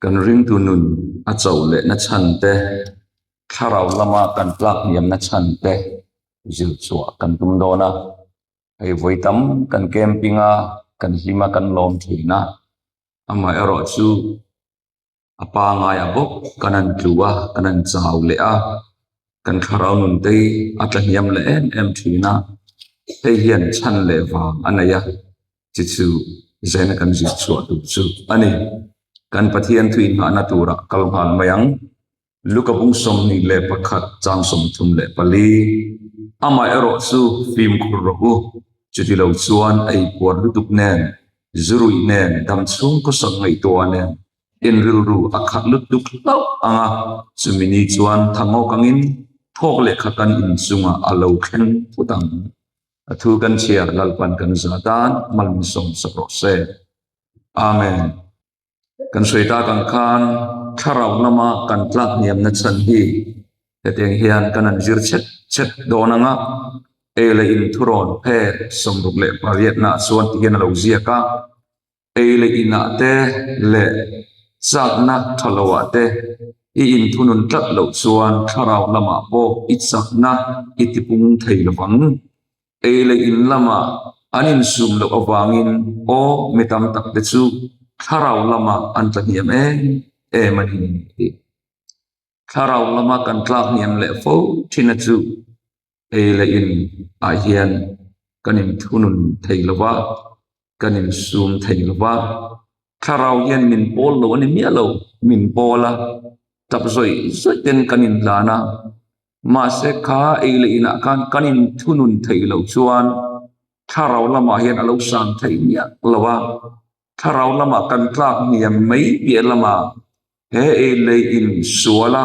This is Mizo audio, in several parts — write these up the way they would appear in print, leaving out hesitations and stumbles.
Kan ringtu nun a chauh leh na chhan te, thlarau lama kan tlak hniam na chhan te zir chhuah kan tum dawn a. Hei vawi tam kan camping a, kan hlim a, kan lawm thin a. Amaherawhchu a pangai a bawk kan han tlu a, kan han chau leh a, kan thlarau nun te hi a tla hniam leh em em thin a, hei hian chhan leh vang a nei a, chi chu zena kan zir chhuah tur chu a ni. Kan Pathian thu inghahna turah kal nghal mai ang. Luka bung 21 chang 34, Amaherawh chu fimkhur rawh u, chuti lo chuan ei puar lutuk nen, Zuruih nen, dam chhung khawsak ngaihtuah nen in rilru a khat lutuk hlauh ang a, chumi ni chuan thangawk angin thawk leh kha kan inchungah a lo thleng phut ang. A thu kan chhiar Lalpan kan za tan mal min sawm sak rawh se. Amen. Kan sawi tak ang khan thlarau lama kan tlak hniamna chhan hi Hetiang hian kan han zir chhet chhet dawn ang a, ei leh in thurawn pek 68 nah chuan ti hian a lo ziak a, ei leh inah te leh chakna tha loah te i inthunun tlat loh chuan thlarau lamah pawh i chakna i tipung thei lovang. Ei leh in lama an insum loh avangin aw mi tam tak te chu thlarau lamah an tla hniam em em a ni tih. Thlarau lama kan tlak hniam leh fo thin a chu ei leh in ah hian kan inthunun thei lo va, kan insum thei lo va. Thlarau hian min pawl lo a ni miah lo, min pawl a, tap zawih zawih ten kan intlan a. Mahse kha ei leh inah khan kan inthunun theih loh chuan thlarau lamah hian a lo sang thei miah lo a. Thlarau lamah kan tlak hniam mai piah lamah he ei lei in sual a,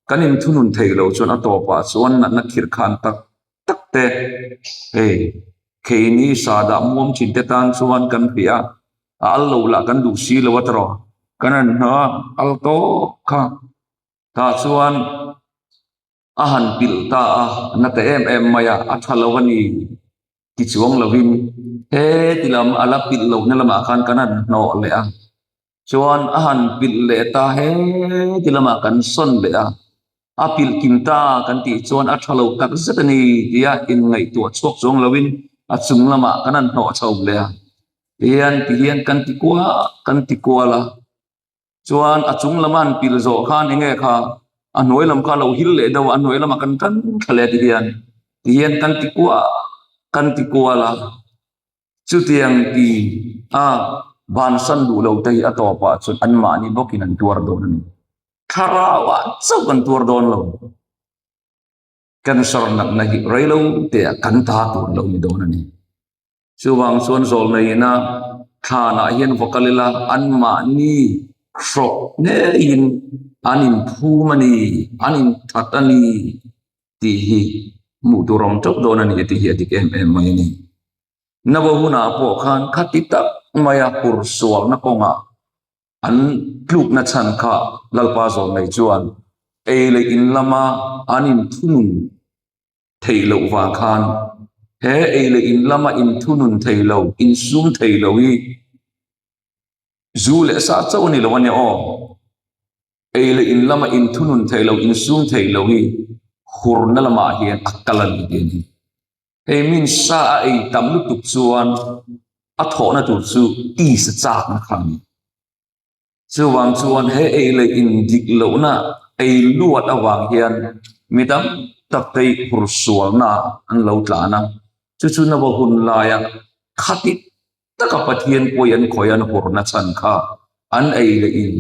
kan inthunun thei lo chuan a tawpah chuan natna khirh khan tak tak te hei keini sa dah muam thin te tan chuan kan hria a, a al lo lah kan duh si lo a tawrh kan han hna al tawp kha tah chuan a han pilh ta a, na ta em em mai a, a tha lo a ni ti chuang lovin he ti lam a la pilh lohna lamah khan kan han hnawh leh a, chuan a han pilh leh ta he ti lamah kan sawn leh a, a pilh kim ta kan tih chuan a tha lo tak zet a ni tia inngaihtuah chhuak chuang lovin a chung lamah kan han hnawh chho leh a, tihian tihian kan ti kual kan ti kual a. Chuan a chung lama an pil zawh khan enge kha a hnuai lam kha a lo hil leh deuh a, a hnuai lamah kan tan thla leh tihian tihian kan ti kual kan ti kual a, chutiang ti a bansan duh lo te hi a tawpah chuan anmahni bawkin an tuar dawn a ni. Thlarau ah chauh kan tuar dawn lo. Cancer natna hi reilo te ah kan ta tur lo ni dawn a ni. Chuvang chuan zawlneiin a thlanah hian va kal ila anmahni hrawk ngeiin an inphum a ni, an inthat a ni tih hi hmuh tur awm teuh dawn a ni tih hi a dik em em mai a ni. Nava hunah pawh khan khati tak maia hur sualna kawngah an tlukna chhan kha Lalpa zawlnei chuan ei leh in lama an inthunun theih loh vang khan he ei leh in lama inthunun thei lo, insum thei lo hi zu leh sa chauh a ni lo a nia aw. Ei leh in lama inthunun thei lo, insum thei lo hi hurna lamah hian a kal a ni tih a ni. Hei min sa a ei tam lutuk chuan a thawhna tur chu tisa chakna kha a ni. Chuvang chuan he ei leh in dik lohna ei luat avang hian mi tam tak te hi hur sualna an lo tlan a, chu chu nava hun laia khati taka Pathian pawi an khawi an hurna chhan kha an ei leh in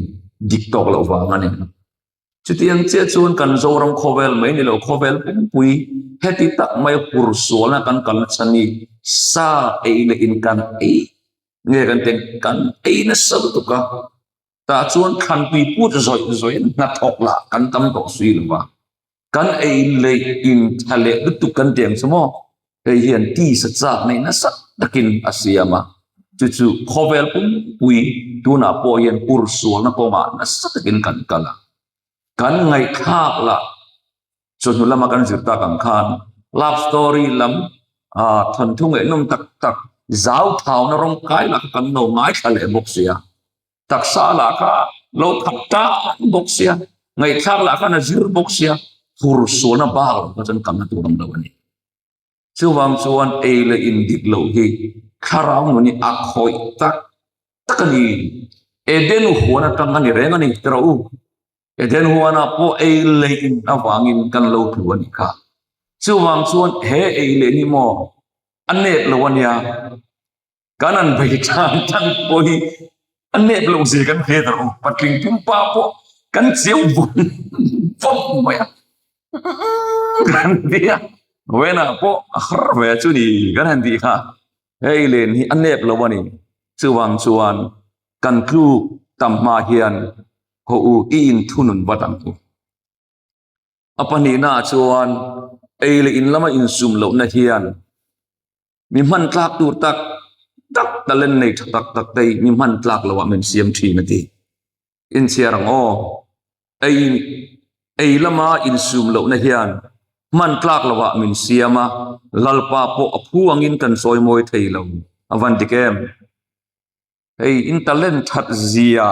dik tawk loh vang a ni. Chutiang chiah chuan kan Zoram khawvel mai ni lo khawvel pumpui heti tak mai hur sualna kan kalna chhan hi sa ei leh in kan ei nge kan teng kan ei nasa lutuk a, tah chuan thlanpui put zawih zawih in hnathawk lah kan tam tawh si lo va, kan ei leh in tha leh lutuk kan tih ang chu maw, hei hian tisa chak nei nasa takin a siam a, chu chu khawvel pumpui tunah pawh hian ur sualna kawngah nasa takin kan kal a, kan ngaihthlak lah Chawhnu lama kan zir tak ang khan love story lam thawnthu ngaihnawm tak tak zau thauna rawng kai lah kha kan lo ngaithla leh bawk sia. Taksa lah kha. Lo that tan bawk sia, ngaihthlak lah khan a zir bawk sia, phur sualna bak lo kha chuan kalna tur awm lo a ni. Chuvang chuan ei leh in dik loh hi thlarau nun hi a khawih tak tak a ni. Eden huan atang a ni reng a ni ti rawh u. Eden huanah pawh ei leh in avangin kan lo tlu a nih kha. Chuvang chuan he ei leh ni maw a nep lo a nia. Kan an bei tan tan pawh hi a nep loh zia kan hre ta rawh u. Patling pumpa pawh kan chiau vawn vawn mai a. Kan ti a. Vawiinah pawh a har ve chu ni kan han tih kha. Hei len hi a nep lo a ni. Chuvang chuan kan tluk tam hma hian haw u i inthunun vat ang u. A pahnihnaah chuan ei leh in lama insum lohna hian mi hman tlak tur tak tak talent nei tha tak tak te hi mi hman tlak loah min siam thin a ti. Inchhiar ang aw, ei ei lama insum lohna hian hman tlak loah min siam a, Lalpa pawh a phu angin kan sawi mawi thei lo a van dik em? Hei in talent that zia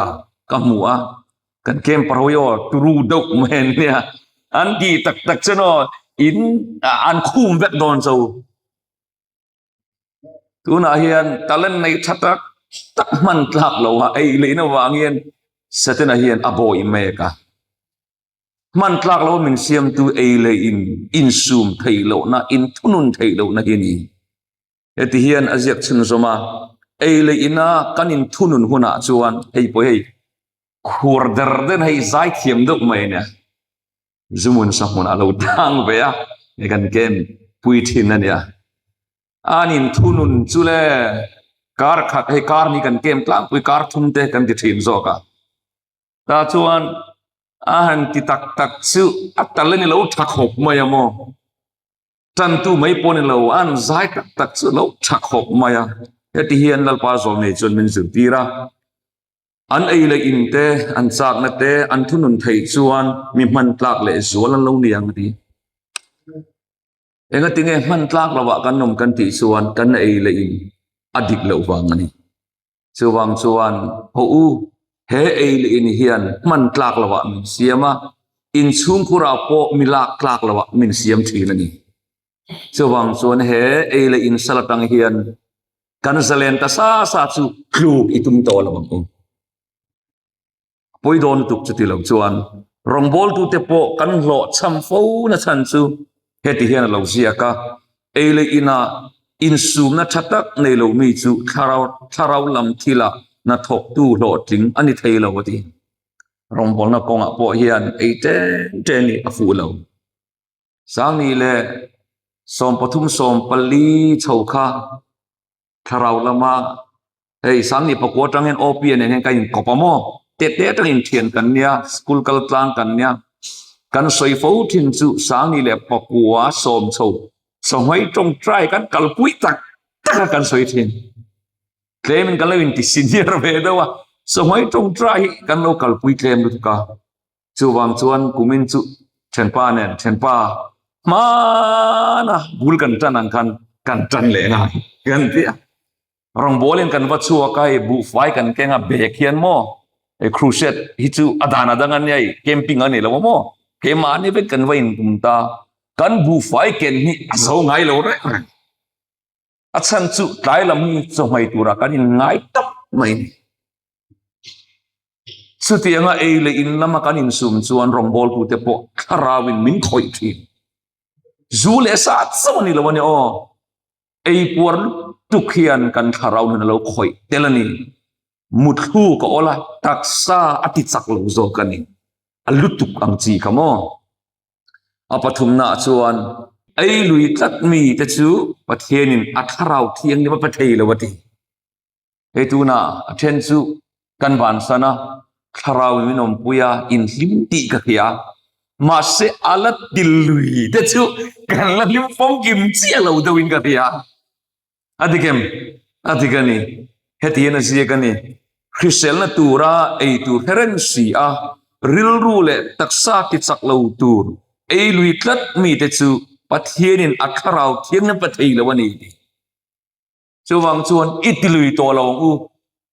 ka hmu a, kan camper ho hi aw turu deuh mai an nia, an tih tak tak chuan aw in an khum vek dawn cho. Tunah hian talent nei tha tak tak hman tlak lo a ei lehna vang hian Setana hian a bawih mek a. Hman tlak lo min siamtu ei leh in insum theih lohna, inthunun theih lohna hi a ni. Heti hian a ziak chhunzawm a, Ei leh ina kan inthunun hunah chuan hei pawh hei khur der den hei zaithiam deuh mai a nia. Zumun sahmun a lo tang ve a, hei kan ken pui thin a nia. An inthunun chu le kar khat hei kar ni kan kem tlangpui kar thum te kan ti thin zawk a. Tah chuan a han ti tak tak chu a tal a ni lo tha khawp mai a maw. Tantu mai pawh ni lo, an zai tak tak chu lo tha khawp mai a. Heti hian Lalpa zawlnei chuan min zirtir a, an ei leh in te, an chakna te, an thunun theih chuan mi hman tlak leh zual an lo ni ang a ti. Engatinge hman tlak lovah kan awm kan tih chuan kan ei leh in a dik loh vang a ni. Chuvang chuan haw u, he ei leh in hian hman tlak lovah min siam a, inchhungkhurah pawh mi lak tlak lovah min siam thin a ni. Chuvang chuan he ei leh in sal atang hian kan zalen ta sa sa chu tluk i tum tawh lo ang u. Pawi dawn lutuk chuti lo chuan rawngbawltute pawh kan hlawhchham fo na chhan chu heti hian a lo ziak a, Ei leh inah insumna tha tak nei lo mi chu thlarau thlarau lam thilah hnathawktu hlawhtling a ni thei lo a ti. Rawngbawlna kawngah pawh hian ei ṭen ṭen hi a fuh lo. Sangni leh 13 14 chho kha thlarau lama hei sangni pakua atang hian OP nen hian ka inkawp a maw tete atangin thian kan nia school kal tlang kan nia kan sawi fo thin chu sangni leh pakua sawm chho sawhmai tawngtai kan kalpui tak tak a kan sawi thin tlemin kan lo inti senior ve deuh a sawhmai tawngtai hi kan lo kalpui tlem lutuk a Chuvang chuan kumin chu thianpa nen thianpa hmana bul kan tan ang khan kan tan leh ngai kan ti a. Rawngbawlin kan va chhuak a, hei buhfai kan keng a, bag hian maw hei crusade hi chu a dan a dang a nia hei camping a ni lo a maw keimahni vek kan va inkum ta kan buhfai ken hi a zo ngai lo reng reng. A chhan chu tlai lam hi chawhmei turah kan inngai tawp mai a ni. Chutianga ei leh in lama kan insum chuan rawngbawltute pawh thlarauin min khawih thin. Zu leh sa chauh a ni lo a ni aw. Ei puar lutuk hian kan thlarau nun a lo khawih tel a ni. Muthluk a awl a, taksa a ti chak lo zawk a ni. A lutuk ang chi kha maw? A pathumnaah chuan ei lui tlat mi te chu Pathianin a thlarau thianghlim a pe thei lo a ti. Hei tunah a then chu kan vansan a, thlarau in min awmpui a, inhlim tih ka hria. Mahse a la ti lui te chu kan la hlim famkim chiah lo deuhin ka hria. A dik em? A dik a ni. Heti hian a ziak a ni. Hriselna tura ei tur hre reng si a, rilru leh taksa ti chak lo tur ei lui tlat mite chu Pathianin a thlarau thianghlim pe thei lo a ni tih. Chuvang chuan i ti lui tawh lo ang u.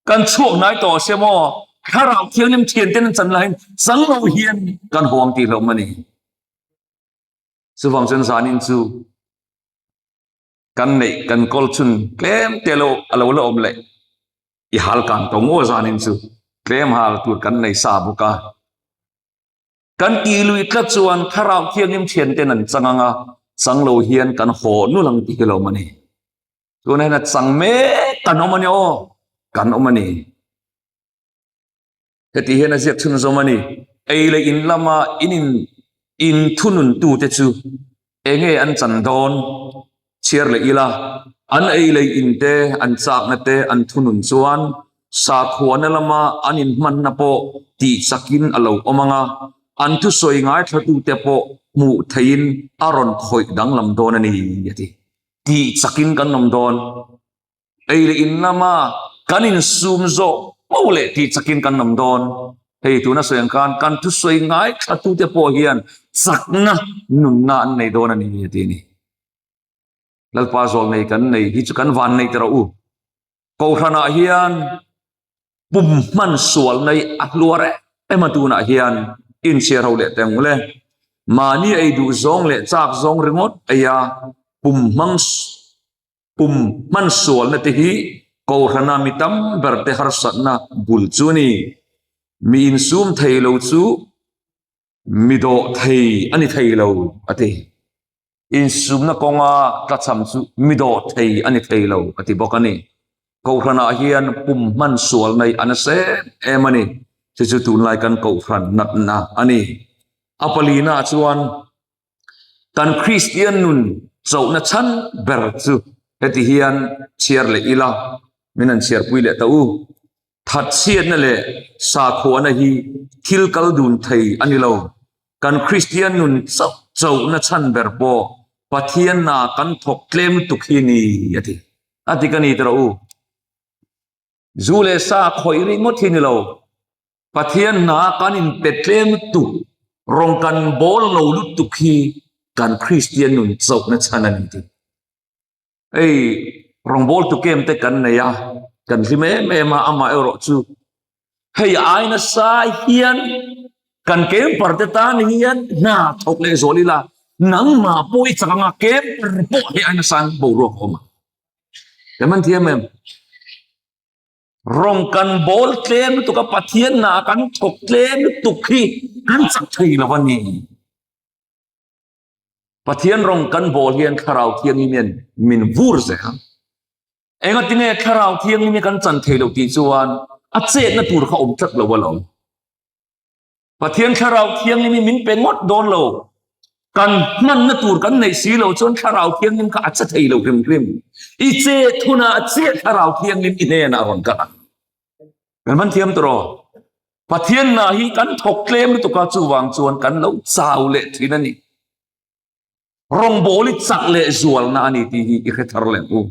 Kan chhuak hnai tawh se maw? Thlarau Thianghlim thianten an chan laiin chang lo hian kan hawng tih hlauh a ni. Chuvang chuan zanin chu kan neih kan kawl chhun tlem te lo a lo la awm leh i hal kan tawh ngaw zanin chu tlem hal tur kan nei sa bawk a. Kan tih lui tlat chuan Thlarau Thianghlim thianten an chang ang a, chang lo hian kan haw nul ang tih hi lo awm a ni. Tunah hian a chang mek kan awm a ni aw, kan awm a ni. Heti hian a ziak chhunzawm a ni, Ei leh in lama in in in thununtute chu enge an chan dawn? Chhiar leh ila, an ei leh in te, an chakna te an thunun chuan sakhuana lama an inhmanna pawh tih chakin a lo awm ang a, an thusawi ngaithlatute pawh hmuh theihin a rawn khawih danglam dawn a ni, a ti. Tih chakin kan awm dawn. Ei leh in lama kan insum zawh poh leh tih chakin kan awm dawn. Hei tuna sawi ang khan kan thusawi ngaithlatute pawh hian chakna nunna an nei dawn a ni a ti a ni. Lalpa zawl nei kan nei hi chu kan van nei ta rawh u. Kohhranah hian pum hman sual nei a hluar em a tunah hian inchhiar ho leh teng ule. Mahni ei duh zawng leh chak zawng ringawt eia pum hmang Pum hman sualna te hi Kohhrana mi tam ber te harsatna bul chu a ni. Mi insum thei lo chu mi dawh thei a ni thei lo, a ti. Insumna kawnga tlachham chu mi dawh thei a ni thei lo, a ti bawk a ni. Kohhranah hian pum hman sual nei a nasa em em a ni. Chu chu tunlai kan Kohhran natna a ni. A palina chuan Kan Kristian nun chauhna chhan ber chu heti hian chhiar leh ila, min han chhiarpui leh ta u. Thatchhiatna leh sakhuana hi thil kal dun thei a ni lo. Kan Kristian nun chauh chauhna chhan ber pawh Pathian hna kan thawk tlem lutuk hi ni a ti. A ti ka ni ta rawh u. Zu leh sa khawih ringawt hi ni lo. Pathian hna kan inpe tlem lutuk, rawng kan bawl lo lutuk hi kan Kristian nun chauhna chhan a ni tih. Hei rawngbawltu kem te kan nei a, kan hlim em em a, amah erawh chu hei ai nasa hian kan camper te tan hian hna thawk leh zual ila, nangmah pawh i chak anga camper pawh hei ai nasa boruak a awm a. Kan man thiam em? Rawng kan bawl tlem lutuk a, Pathian hna kan thawk tlem lutuk hi kan chak thei lo a ni. Pathian rawng kan bawl hian Thlarau Thianghlim hian min vur zel. Engatinge Thlarau Thianghlim hi kan chan thei lo tih chuan a chetna tur kha awm tlat lo alawm. Pathian Thlarau Thianghlim hi min pe ngawt dawn lo. Kan hmanna tur kan neih si lo chuan Thlarau Thianghlim kha a che thei lo hrim hrim. I chet hunah chiah Thlarau Thianghlim i hnenah a rawn kal ang. Kan man thiam tawh. Pathian hna hi kan thawk tlem lutuk a, chuvang chuan kan lo chau leh thin a ni. Rawngbawl i chak leh zualna a ni tih hi i hre thar leh u.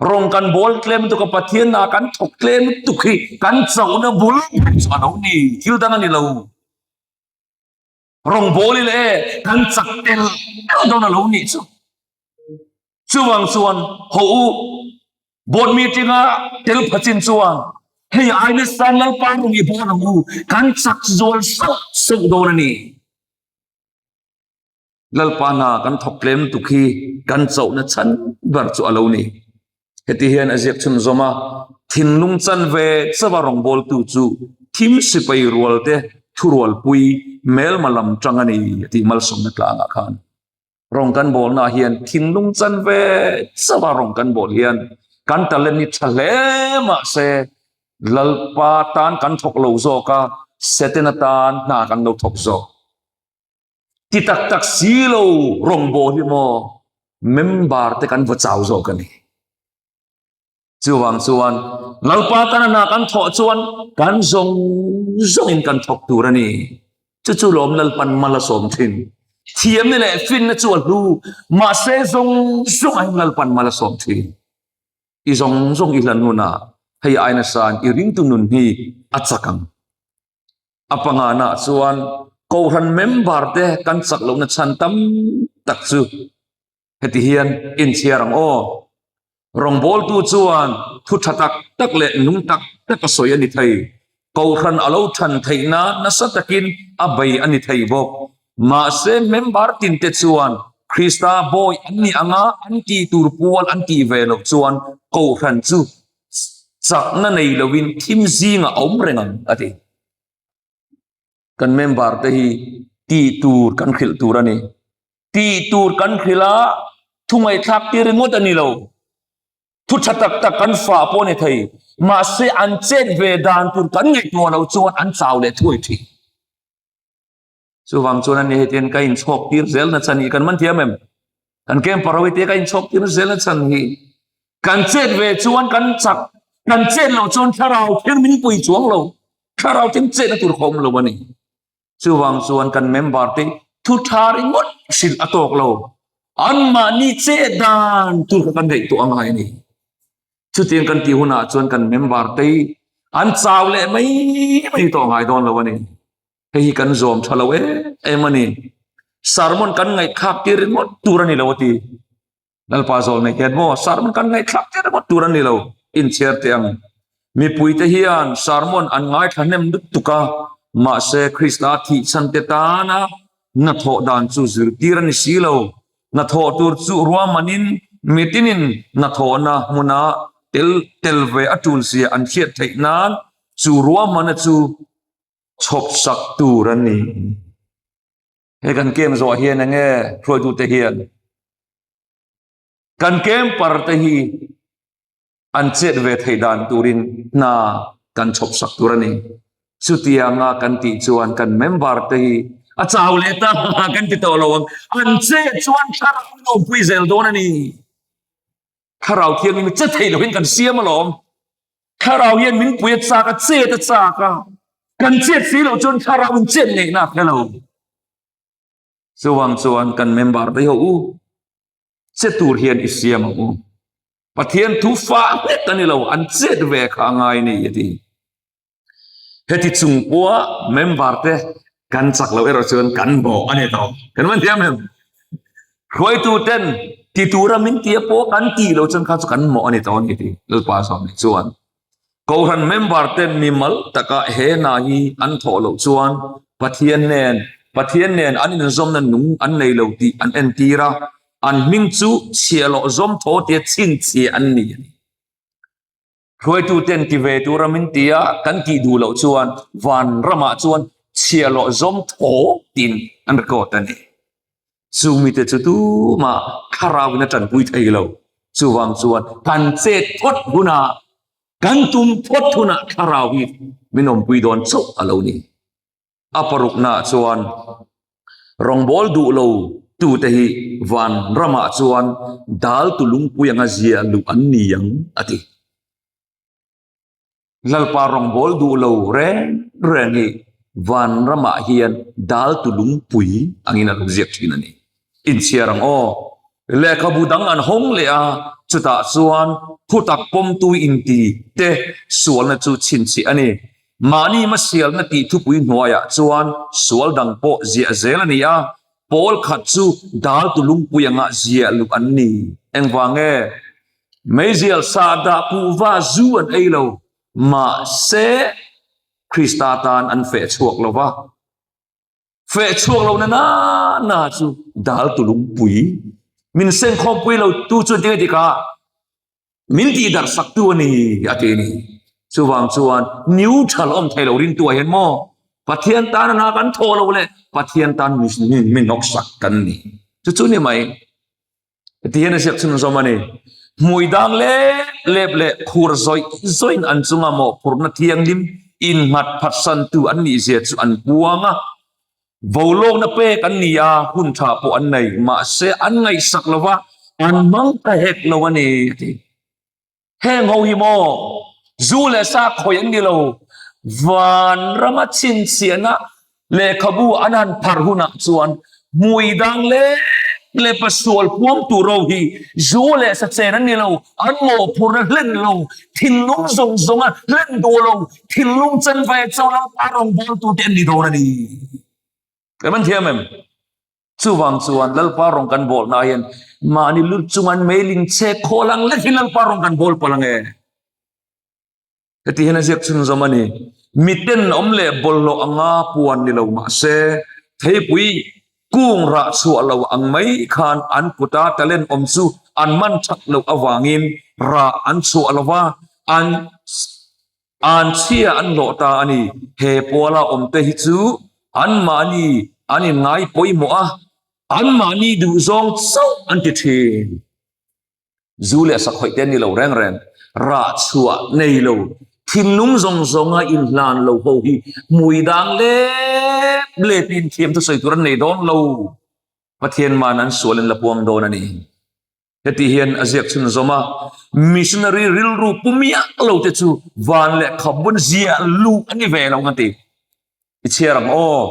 Rawng kan bawl tlem lutuk a, Pathian hna kan thawk tlem lutuk hi kan chauhna bul ber chu a lo ni, thil dang a ni lo. Rawngbawl i leh kan chak tel tel dawn a lo nih chu. Chuvang chuan haw u, board meeting a tel phachin chuan hei ai nasa Lalpa rawng i bawl ang u, kan chak zual sauh sauh dawn a ni. Lalpa hna kan thawk tlem lutuk hi kan chauhna chhan ber chu a lo ni. Heti hian a ziak chhunzawm a, Thinlung chan ve chauha rawngbawltu chu thim sipai rualte thurualpui hmelma lam tang a ni a tih malsawmna tlangah khan. Rawng kan bawlnaah hian thinlung chan ve chauha rawng kan bawl hian kan talent hi tha hle mahse Lalpa tan kan thawk lo zawk a, Setana tan hna kan lo thawk zawk. Ti tak tak si lo rawngbawl hi maw member te kan va chau zawk a ni. Chuvang chuan Lalpa tan a hna kan thawh chuan kan zawng zawngin kan thawk tur a ni. Chu chu lawm Lalpan mal a sawm thin. Thiamna leh finna chu a hlu, mahse zawng zawng ah hian Lalpan mal a sawm thin. I zawng zawng i hlan hunah hei ai nasain i ringtu nun hi a chak ang. A pangana chuan Kohhran member te kan chak lohna chhan tam tak chu heti hian inchhiar ang aw. Rawngbawltu chuan thu tha tak tak leh nung tak tak a sawi a ni thei. Kohhran a lo than theih nan nasa takin a bei a ni thei bawk. Mahse, member tinte chuan Krista bawi an nih anga an tih tur pual an tih ve loh chuan Kohhran chu chakna nei loin thim zingah a awm reng ang, a ti. Kan member te hi tih tur kan hrilh tur a ni. Tih tur kan hrilh a, thu ngaihthlak tir ringawt a ni lo. Thu tha tak tak kan fah pawh a ni thei. Mahse, an chet ve dan tur kan ngaihtuah loh chuan an chau leh thuai thin. Chuvang chuan ani hetian ka inchhawk tir zel na chhan hi kan man thiam em? Kan camper ho hi te ka inchhawk tir zel na chhan hi kan chet ve chuan kan chak, kan chet loh chuan thlarau thil min pui chuang lo, thlarau thil chet na tur khawm lo a ni. Chuvang chuan kan member te thu tha ringawt hrilh a tawk lo, anmahni chet dan tur kha kan ngaihtuah a ngai a ni. Chutiang kan tih hunah chuan kan member te an chau leh mai mai tawh ngai dawn lo a ni. Hei hi kan zawm tha lo em em a ni. Sermon kan ngaihthlak tir ringawt tur a ni lo a ti. Lalpa zawl nei hian maw sermon kan ngaihthlak tir ringawt tur a ni lo. Inchhiar teh ang. Mipuite hian sermon an ngaithla hnem lutuk a, mahse Krista thih chhan te tana hnathawh dan chu zirtir a ni si lo. Hnathawh tur chu ruahmanin mitinin hnathawhna hmuna tel tel ve a tul zia an hriat theih nan chu ruahmana chu chhawp sak tur a ni. He kan kem zawh hian enge hruaitute hian kan camper te hi an chet ve theih dan turin hna kan chhawp sak tur a ni. Chutianga kan tih chuan kan member te hi a chau leh ta kan ti tawh lo ang. An chet chuan thlarau an awmpui zel dawn a ni. Thlarau thianghlim hi che thei lovin kan siam alawm. Thlarau hian min pui a chak a, chet a chak a. Kan chet si loh chuan thlarau in chet ngeihna a hre lo. Chuvang chuan kan member te ho u, che tur hian i siam ang u. Pathian thu fah nghet a ni lo, an chet ve kha a ngai ni a ti. Heti chung pawha member te kan chak loh erawh chuan kan bawh a ni tawh. Kan man thiam em? Hruaitu ten ti tura min tia pawh kan tih loh chuan kha chu kan mawh a ni tawh a ni ti Lalpa zawk nih chuan. Kohhran member ten mimal taka he hna hi an thawh loh chuan Pathian nen Pathian nen an inzawmna nung an nei lo tih an entir a, an hming chu chhiahhlawh zawm thaw tia chhinchhiah an ni a ni. Hruaituten ti ve tura min ti a, kan tih duh loh chuan van ramah chuan chhiahhlawh zawm thaw tiin an record a ni. Chu mite chu tumah thlarauin a tanpui thei lo. Chuvang chuan kan chet phawt hunah, kan tum phawt hunah thlarau hi min awmpui dawn chauh a lo ni. A paruknaah chuan rawngbawl duh lo tute hi van ramah chuan dal tu lungpui anga ziah luh an ni ang a ti. Lalpa rawngbawl duh lo reng reng hi van ramah hian dal tu lungpui angin a lo ziak thin a ni. Inchhiar ang aw. Lehkhabu dang an hawng leh a, chutah chuan thutak pawmtu inti te sualna chu chhinchhiah a ni. Mahni hmasialna tih thupui hnuaiah chuan sual dang pawh ziah zel a ni a, pawl khat chu dal tu lungpui anga ziah luh an ni. Engvang nge? Meizial sahdah kuhva zu an ei lo, mahse Krista tan an feh chhuak lo va. Feh chhuak lo na na na chu dal tu lungpui min sengkhawmpui lo tu chu tinge tikah min tih darh sak tu a ni a ti a ni. Chuvang chuan neutral awm thei lo rintu ah hian maw Pathian tan a kan thawh lo leh Pathian tan min nawk sak kan ni. Chu chu ni mai. Ti hian a ziak chhunzawm a ni. Hmui dang lep lep leh khur zawih zawihin an chunga mawhphurhna thianghlim innghat phatsantu an nih zia chu an puang a. Volawkna pek an ni a, hun tha pawh an nei. Mahse, an ngaihsak lo va, an hmang ta hek lo a ni, a ti. Heng ho hi maw zu leh sa khawih an ni lo, vanrama chhinchhiahna lehkhabu an han pharh hunah chuan hmui dang leh leh pasual puam tur ho hi zu leh sa chen an ni lo, an mawhphurhna hlen lo, thinlung zawng zawnga hlen duh lo, thinlung chanve chaw Lalpa rawngbawltute an ni dawn a ni. Kan man thiam em? Chuvang chuan Lalpa rawng kan bawl hna hian mahni lut chungan meiling che khawl ang lek hi Lalpa rawng kan bawl palh ang e. Heti hian a ziak chhunzawm a ni. Miten awm leh bawlhhlawh anga puan ni lo mah se, theipui kung rah chhuah lo ang mai khan an kuta talent awm chu an man that loh avangin rah an chhuah lo va, an an chhia an hlawh ta a ni. He puala awmte hi chu anmahni an inngai pawimawh a, anmahni duhzawng chauh an ti thin. Zu leh sakhawih te an ni lo reng reng, rah chhuah nei lo, thinlung zawng zawnga inhlan lo ho hi hmui dang lep lepin thiam thusawi tur an nei dawn lo. Pathian man an sual in la puang dawn a ni. Heti hian a ziak chhunzawm a, Missionary rilru pu miah lo te chu van leh khabun ziah luh a ni ve lo ang a ti. I chhiar ang aw.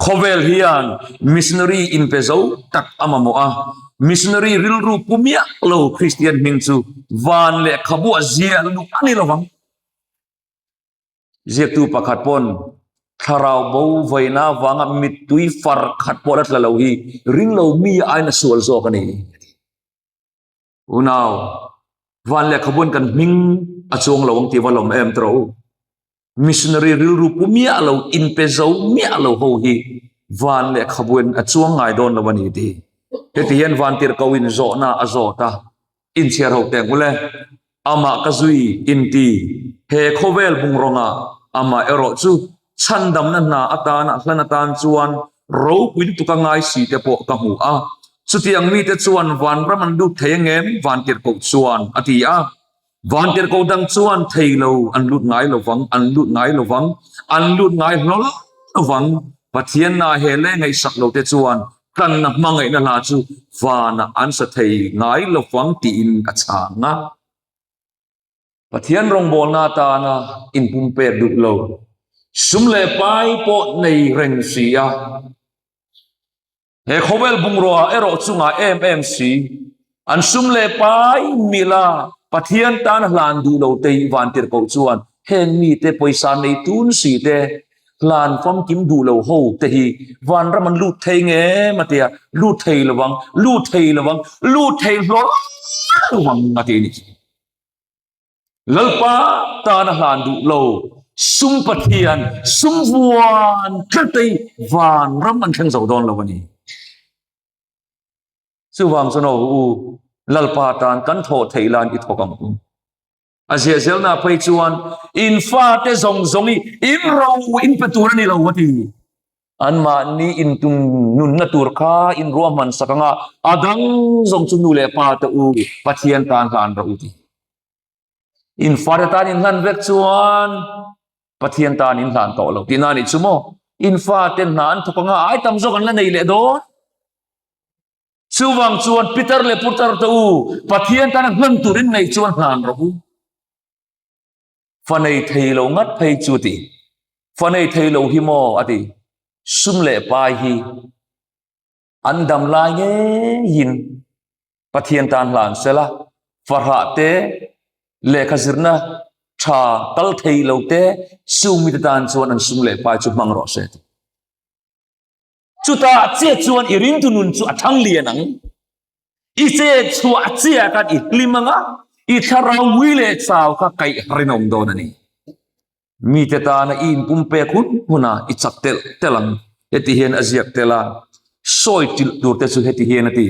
Khawvel hian missionary inpe zo tak a mamawh a, missionary rilru pu miah lo Kristian hming chu van lehkhabuah ziah luh a ni lovang. Ziaktu pakhat pawn thlarau bo vaina avanga mittui far khat pawh la tla lo hi ringlo mi aiin a sual zawk a ni. Unau, van lehkhabuan kan hming a chuang lo ang tih va lawm em tawh u. Missionary rilru pu miah lo, inpe zo miah lo ho hi van lehkhabuan a chuang ngai dawn lo a ni ti. Heti hian vantirhko in zawhna a zawt a, inchhiar ho teng ule, amah ka zui inti, he khawvel bungrawnga amah erawh chu Chhandamna hna atana hlan atan chuan ropui lutuk a ngai si te pawh ka hmu a. Chutiang mite chuan vanram an lut thei angem? Vantirhkoh chuan a ti a. Vantirhkoh dang chuan thei lo, an lut ngai lo vang, an lut ngai lo vang, an lut ngai hlawl lo vang. Pathianna he leh ngaihsak lo te chuan tlanna hmangaihna hla chu vanah an sa thei ngai lo vang tiin a chhang a. Pathian rawngbawlna atana inpumpek duh lo, sum leh pai pawh nei reng si a, he khawvel bungrua erawh chungah em em si, an sum leh pai mila Pathian tan hlan duh lo te hi vantirhkoh chuan heng mite pawisa nei tun si te, hlan famkim duh lo ho te hi vanram an lut thei ngem a tia, lut thei lovang, lut thei lovang, lut thei hlawl lovang a ti a ni. Lalpa tan a hlan duh lo, sum Pathian, sum vuan tlat ei vanram an thleng zo dawn lo a ni. Chuvang chuan aw u, Lalpa tan kan thawh theih lan i thawk ang u. A ziah zelna phei chuan in fate zawng zawng i in ro in pe tur a ni lo a ti. Anmahni intum nunna tur kha in ruahman sak anga a dang zawng chu nu leh pa te u Pathian tan hlan rawh u ti. In fate tan in hlan vek chuan Pathian tan in hlan tawh lo tihna a nih chu maw? In fate hna an thawk anga ai tam zawk an la nei leh dawn. Chuvang chuan Peter leh Putar te u Pathian tana hlan tur in nei chuan hlan rawh u. Fa nei thei lo ngat phei chu a ti. Fa nei thei lo hi maw a ti. Sum leh pai hi an dam lai ngeiin Pathian tan hlan sela, fahrah te, lehkha zirna tha kal thei lo te, sum mite tan chuan an sum leh pai chu hmang rawh se a ti. Chutah chiah chuan i ringtu nun chu a thang lian ang. I chet chhuah chiah khan i hlim ang a, i thlarau ngui leh chau kha kaih harin a awm dawn a ni. Mite tana i inpumpek hun hunah i chak telh telh ang. Heti hian a ziak tel a, sawi tilh tur te chu heti hian a ti.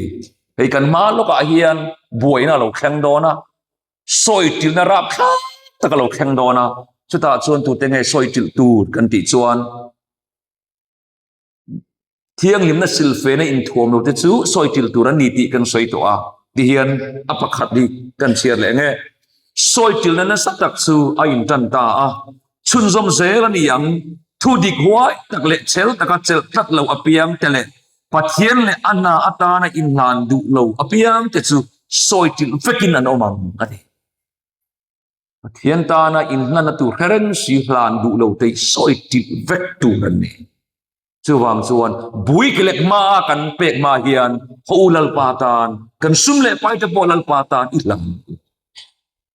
Hei kan hma lawkah hian buaina a lo thleng dawn a, sawi tilhna rapthlak tak a lo thleng dawn a, chutah chuan tute nge sawi tilh tur kan tih chuan, Thianghlimna silfena inthuam lo te chu sawi til tur an ni tih kan sawi tawh a, tihian a pakhat hi kan chhiar leh nge. Sawi tilna nasa tak chu a intan ta a, chhunzawm zel a ni ang. Thu dik huai tak leh chel taka chelh tlat lo apiang te leh Pathian leh a hna atana inhlan duh lo apiang te chu sawi tilh vekin an awm ang a ti. Pathian tana inhlanna tur hre reng si hlan duh lo te sawi ṭilh vek tur an ni. Chuvang chuan buik lek hmaa kan pek hma hian haw u Lalpa tan, kan sum leh pai te pawh Lalpa tan i hlam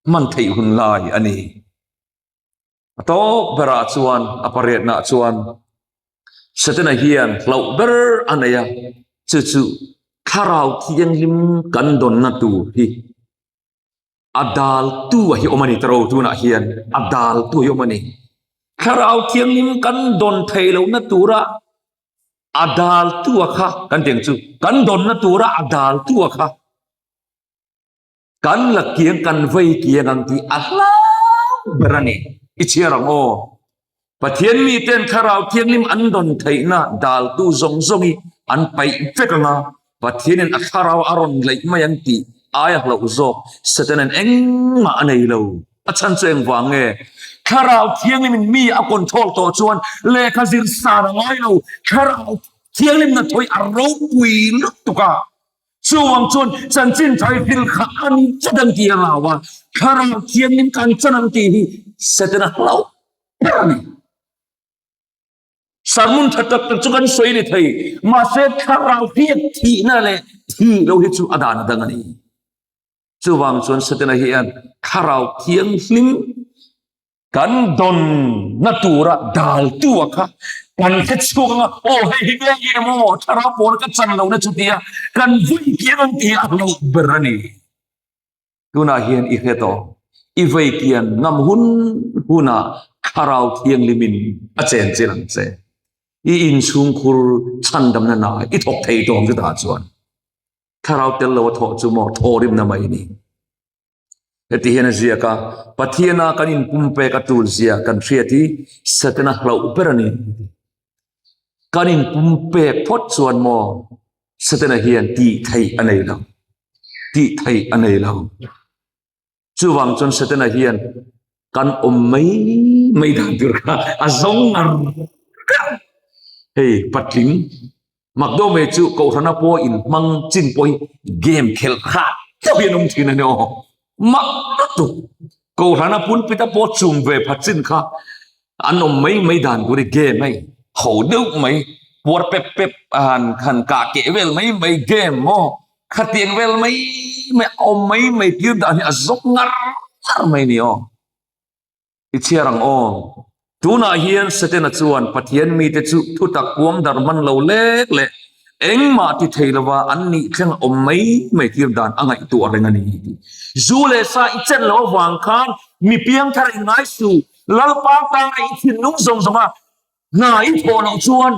hman theih hun lai a ni. A tawp berah chuan a pariatnaah chuan Setana hian hlauh ber a nei a, chu chu thlarau thianghlim kan dawnna tur hi A daltu a hi awm a ni taro tunah hian a daltu a hi awm a ni. Thlarau Thianghlim kan dawn theih lohna tura a daltua kha kan tih ang chu, kan dawnna tura a daltua kha kan la kiang kan vei kiang ang tih a hlau ber a ni. I chhiar ang aw. Pathian miten Thlarau Thianghlim an dawn theihna daltu zawng zawng hi an paih vek ang a, Pathianin a thlarau a rawn leih mai ang tih aia hlauh zawk Satanan engmah a nei lo. A chhan chu engvang nge? Thlarau Thianghlimin mi a control tawh chuan lehkha zir san a ngai lo. Thlarau Thianghlim na thawi a ropui lutuk a. Chuvang chuan chanchin thai thil kha a ni chat ang tih a hlau a, Thlarau Thianghlim kan chan ang tih hi Satana hlauh ber a ni. Sermon tha tak tak chu kan sawi ni thei, mahse thlarau hriat thihna leh thih lo hi chu a dan a dang a ni. Chuvang chuan Setana hian thlarau thianghlim kan dawnna tura daltu a kha kan hre chhuak anga, aw hei hi nge nge maw thlarau pawl ka chan lohna chu tia kan vui kiang ang tih a hlauh ber a ni. Tunah hian i hre tawh. I vei kian ngam hun hunah Thlarau Thianghlimin a chenchilh ang che. I inchhungkhur chhandamna hna i thawk thei tawh ang chutah chuan. Thlarau tel lo a thawh chu maw thawhrimna mai ni. Heti hian a ziak a, Pathiana kan inpumpek a tul zia kan hriat hi Setana hlauh ber a ni. Kan inpumpek phawt chuan maw Setana hian tih theih a nei lo. Tih theih a nei lo. Chuvang chuan Setana hian kan awm mai mai dan tur kha a zawng ngar ngar. Hei patling mak deuh mai chu Kohhrana pawh in hmang chin pawh hi game khelh khat deuh hian awm thin a ni aw. Mak lutuk. Kohhrana pulpit a pawh chum ve phat chin kha an awm mai mai dan tur hi game hei ho deuh mai puar pep pep a han han kah keh vel mai mai game maw khatiang vel mai mai a awm mai mai tir dan hi a zawk ngar ngar mai ni aw. I chhiar ang aw. Tunah hian Setana chuan Pathian mite chu thutak puang darh hman lo lek leh engmah ti thei lova an nih thleng a awm mai mai tir dan a ngaihtuah reng a ni tih. Zu leh sa i chen loh avang khan mi piangthar i ngai suh, Lalpa tana i thinlung zawng zawng a hna i thawh loh chuan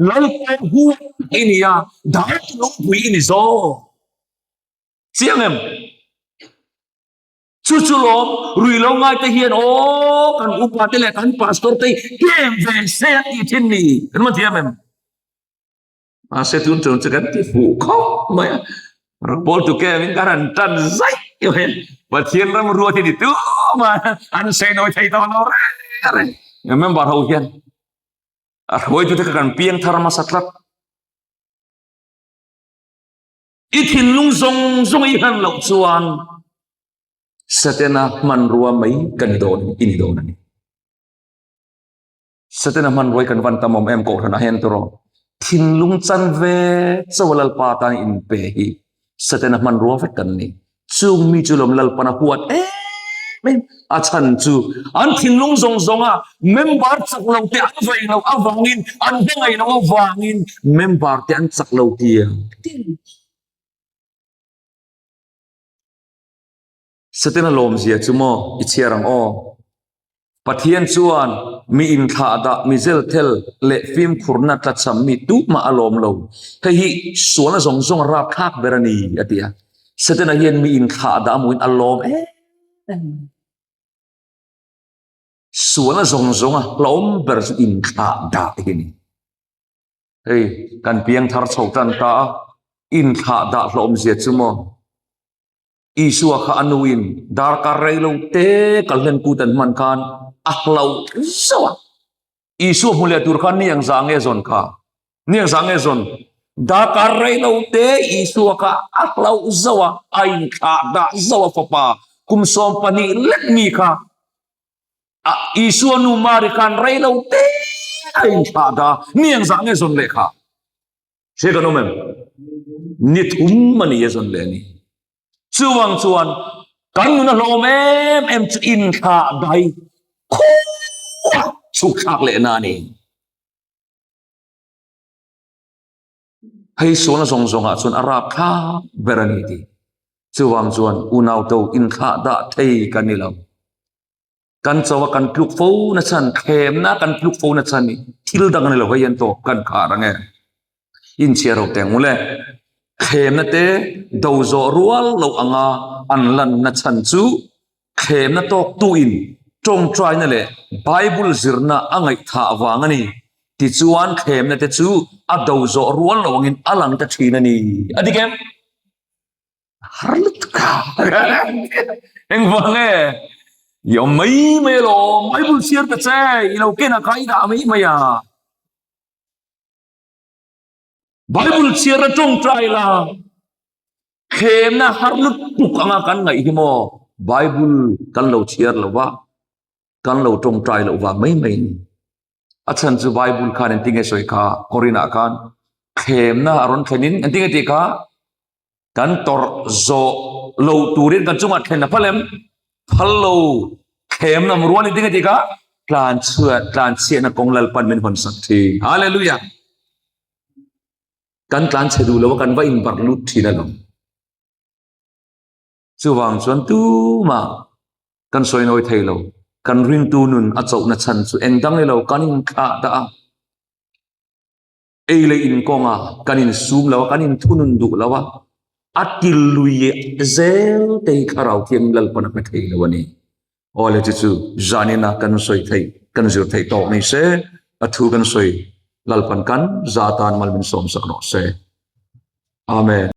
Lalpa huat i ni a, dar lungpui i ni zawk. Chiang em? Chu chu lawm, rui lo ngai te hian aw kan upa te leh kan pastor te hi kem ve se an tih thin ni, kan va thiam em? Mahse tun ṭum chu kan ti fuh khawp mai a, rawngbâwl tu kemin kan han ṭan zaih mai a, Pathian ram ruat hi ni tum a, an sawi nawi thei tawh lo reng reng. Member ho hian a hruaitute kha kan piang thar hmasa tlat. I thinlung zawng zawng i hlan loh chuan Setana hmanrua mai ka ni dawn i ni dawn a ni. Setana hmanrua hi kan van tam awm em Kohhranah hian tawrh thinlung chan ve chauh a Lalpa tan inpe hi Setana hmanrua vek kan ni. Chung mi chu lawm Lalpan a huat em em a chhan chu an thinlung zawng zawng a member chak lo te an vei loh avangin an hmangaih loh avangin member te an chak lo tia Setana lawmzia chu maw i chhiar ang aw. Pathian chuan mi inthlahdah, mi zelthel leh fimkhurna tlachham mi tumah a lawm lo. Hei hi sualna zawng zawng a rapthlak ber a ni, a ti a. Setana hian mi inthlahdah a hmuhin a lawm em em. Sualna zawng zawng a hlawm ber chu inthlahdah hi a ni. Hei kan piangthar chho tan ta a, inthlahdah hlawmzia chu maw? Isua kha a nuin darkar rei lo te kal hlen kut an hman khan a hlauh zauh a. Isua hmu leh tur khan ni ang zah nge zawn kha? Ni ang zah nge zawn? Darkar rei lo te Isua kha a hlauh zauh a, a inthlah dah zauh a fapa kum 12 lek mi kha a Isua nu Mari khan rei lo te a inthlah dah ni ang zah nge zawn leh kha? Hre kan awm em? Ni thum a ni a zawn leh a ni. Chuvang chuan kan nun a hlawm em em chu inthlah dai khua chhuk thlak leh na a ni. Hei sualna zawng zawngah chuan a rap thlak ber a ni ti. Chuvang chuan unau to inthlah dah thei kan ni lo. Kan cho a kan tluk fo na chhan, thlemna kan tluk fo na chhan hi thil dang a ni lo hei an tawp kan khar ang e. Inchhiar ho teh ang le. Thlemna te do zawh rual lo anga an lanna chhan chu thlemna tawktuin tawngtaina leh Bible zirna a ngaihthah vang a ni. Tichuan thlemna te chu a do zawh rual lo angin a lang ta thin a ni. A dik em? Har lutuk a. Engvang nge? I awm mai mai alawm. Bible chhiar ta che. I lo ken a kha i dah mai mai a. Bible chhiar a tawngtai la thlemna har lutuk anga kan ngaih hi maw Bible kan lo chhiar lo va kan lo tawngtai loh vang mai mai ni a chhan chu Bible khan engtinge sawi kha Korinah khan thlemna a rawn thlen in engtinge tih kha kan tawrh zawh lo turin kan chungah thlen a phal em phal lo thlem lam rual in tinge tika tlan chhuat tlan chhiatna kawng lalpan min hawn sak thin hallelujah kan tlan chhe duh lo kan va in barh lut thin alawm chuvang chuan tumah kan sawi nawi thei lo kan ringtu nun a chauhna chhan chu engdang ni lo kan inthlah dah a Ei leh in kawnga kan insum lo a, kan inthunun duh lo a, a til lui zel te hi Thlarau Thianghlim Lalpan a pe thei lo a ni. Aw le chu chu zanina kan sawi theih, kan zir theih tawk ni se, a thu kan sawi Lalpan kan za tan mal min sawm sak rawh se. Amen.